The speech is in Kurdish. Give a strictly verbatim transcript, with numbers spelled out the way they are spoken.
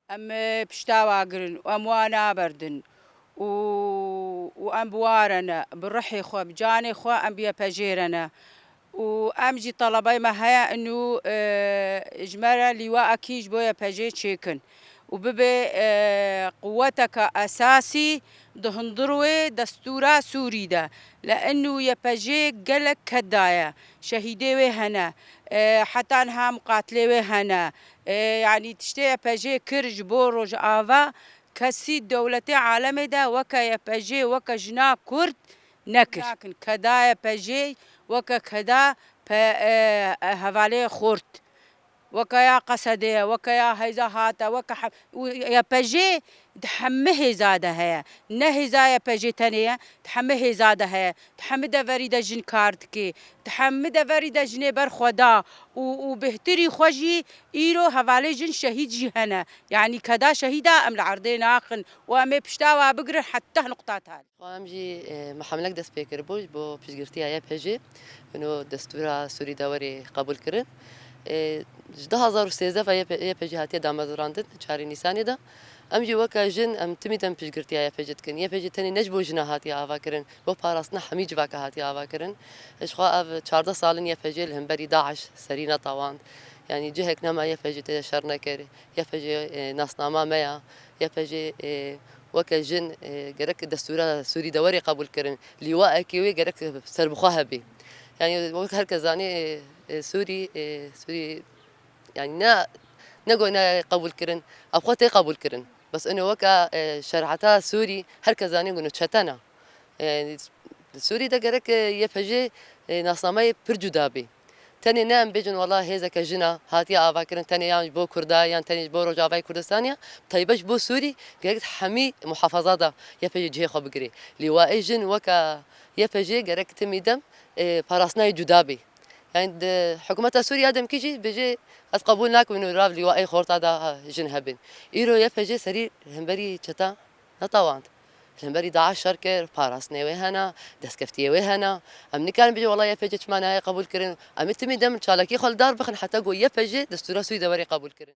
Em, e, pişta wa girin û em wa naberdin û, û em bi wa re ne, bi ruhê xwe, bi canê xwe em bi Y P J re ne. Û em jî telebey me heye inu, e, ji me re lîwaekî ji bo Y P J çêkin û bibe, e, quweteke esasî di hundir wê destûra Sûrî de. Le inu Y P J gelek ked daye, şehîdê wê hene, e, heta niha miqatilê wê hene. E, yanî tiştê Y P J kir ji bo Rojava, kesî dewletê alemê de weke Y P J, weke jina Kurd nekir. Nakin keda Y P J weke keda pe, e, e, hevalê xort. Weke ya Qesedê ye, weke ya Heyza Hat e, weke he-, û Y P J di hemî hêza de heye. Ne hêza Y P J tenê ye, di hemî hêza de heye. Di hemî deverî de jin kar dike. Di hemî deverî de jinê ber xwe da û, û bêhtirî xwe jî îro hevalê jin şehîd jî hene. Yanî keda şehîda em li erdê naxin û em ê pişta wa bigirin heta nuqta talî. Xwe em jî, e, me hemlek dest pê kiribû ji bo piştgirtiya Y P J. Ino destûra Sûrî de werê qebûl kirin. E, ji du hazar û sêzdeh ve Y P, Y P J hatiye damezrandin, çarê Nîsanê de. Em jî weke jin, em timî dem piştgirtiya Y P J dikin. Y P J tenê ne ji bo jina hatiye avakirin, bo parastina hemî civaka hatiye avakirin. Ji xwe ev çardeh sal in Y P J li hemberî DAIŞ serî netewand. Yanî cihek nema Y P J tê de şer nekir. Y P J, e, nasnama me ya. Y P J, e, weke jin, e, gerek destûra Sûrî de werê qebûl kirin. Lîwaekê wê gerek serbixwe hebê. Yanî wek her kes zanî, e, e, Sûrî, e, Sûrî, yanî ne, ne go ne qebûl kirin, ev xwe tê qebûl kirin. Bes ino weke, e, şerîeta Sûrî her kes zanî go ino çete ne. E, li Sûrî de gerek, e, Y P J, e, nasnameyê pir cuda bê. Tenê ne em bêjin wela hêzeke jina hatiye avakirin, tenê yan ji bo Kurda yan tenê ji bo Rojavayê Kurdistanê ya, taybet ji bo Sûrî gerek hemî muhafaza de Y P J cihê xwe bigirê. Lîwaê jin weke Y P J gerek timî dem, e, parastinayê cuda bê. Yanî di hikûmeta Sûrî ya demkî jî bêjê ez qebûl nakim ino rav lîwaê xorta de, ha, jin hebin. Îro Y P J serî hemberî çeta netewand. Li hemberî DAIŞ şer kir, parastinê wê hene, destkeftiyê wê hene. Em nikarin bêjin wela Y P J çima nayê qebûl kirin. Em ê timî dem çalakî xwe li dar bixin heta ku Y P J destûra Sûrî de werê qebûl kirin.